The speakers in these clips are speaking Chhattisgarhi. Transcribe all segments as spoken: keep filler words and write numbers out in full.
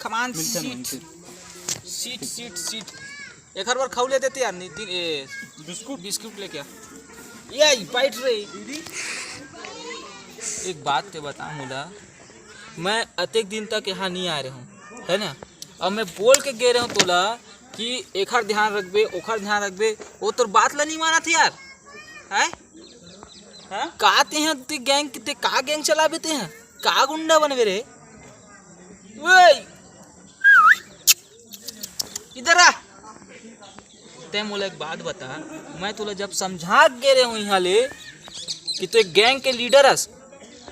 कमान सीट सीट सीट सीट। एक हर बार खाऊ ले देते यार नितिन। ए बिस्कुट बिस्कुट लेके आ। ये आई बाइट रे। एक बात ते बता मोला, मैं अतेक दिन तक यहाँ नहीं आ रहे हूँ, है ना? अब मैं बोल के गे रहे हूँ तोला कि एखर ध्यान रखबे, ओखर ध्यान रखबे, वो तोर बात ला नहीं मानत हे यार। हैं? हाँ? का ते हैं ते गैंग, ते का गैंग चलाबे ते हैं? का गुंडा बनबे रे? ओए! इधर आ। ते मोला एक बात बता, मैं तोला जब समझा के गे रहे हूँ यहाँ ले कि तू एक गैंग के लीडर हस,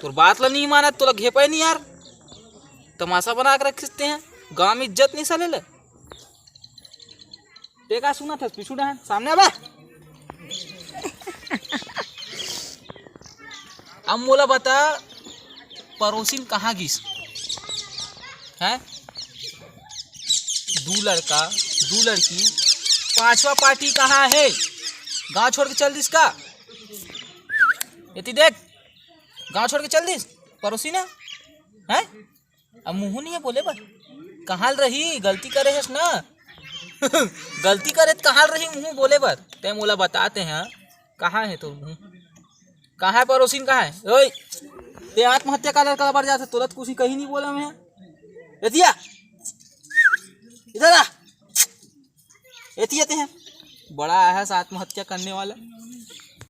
तोर बात ला नहीं मानत, तोला घेपे नहीं यार, तमाशा बना के रख सकते हैं, गाँव में इज्जत नहीं साले ले। ते का सुनत हस पीछू डहन? सामने आबे। अब मोला बता, पड़ोसिन कहाँ गिस? हैं? दू लड़का, दू लड़की, पांचवा पार्टी कहाँ है? गांव छोड़ के चल दिस का? एती देख, गांव छोड़ के चल दिस पड़ोसी ना, हैं? अब मुँह नहीं है बोले बर, कहाँ रही? गलती करे हस ना। गलती करे त कहाँ रही मुँह बोले बर? ते मोला बताते हैं, कहाँ है तोर मुँह? कहाँ है पड़ोसिन, कहाँ है? ओए, ते आत्महत्या काले काबर जाथे? तोला तो कुछ कहीं नहीं बोला मैं। एतिया, इधर आ। एतिया ते हैं, बड़ा आया है आत्महत्या करने वाला।